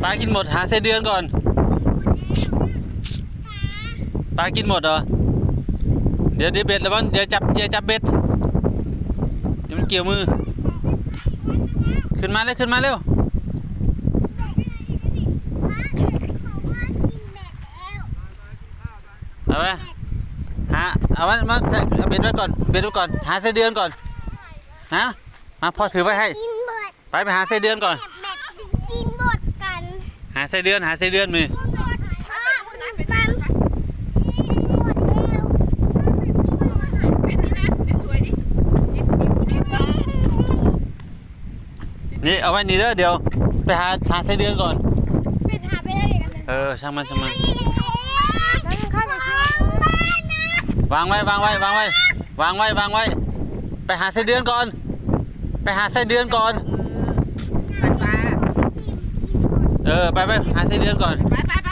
ປາກິນໝົດ ຫາໄສ້ເດືອນກ່ອນ. ປາກິນໝົດເຫາະ? ດຽວ ດຽວເບັດລະມັນ ດຽວຈັບ ດຽວຈັບເບັດ ດຽວມັນກ່ຽວມື. ຂຶ້ນມາເລັວ ຂຶ້ນມາເລັວ. ເອົາໄວ້ ຫາ ເອົາໄວ້ ມາໃສ່ເບັດໄວ້ກ່ອນ ເບັດໄວ້ກ່ອນ ຫາໄສ້ເດືອນກ່ອນ. ຫາ ມາ ພໍ່ຖືໄວ້ໃຫ້. ໄປ ໄປຫາໄສ້ເດືອນກ່ອນ. ຫາໄສ້ເດືອນ ຫາໄສ້ເດືອນມື້ນີ້. ນີ້ ເອົາໄວ້ນີ້ເດີ ດຽວໄປຫາ ຫາໄສ້ເດືອນກ່ອນ. ເອີ ຊ່າງມັນ ຊ່າງມັນ. ວາງໄວ້ ວາງໄວ້ ວາງໄວ້ ວາງໄວ້ ວາງໄວ້. ໄປຫາໄສ້ເດືອນກ່ອນ ໄປຫາໄສ້ເດືອນກ່ອນ. ເອີ ໄປ ໄປຫາໄສ້ເດືອນກ່ອນ. ໄປ ໄປ ໄປ.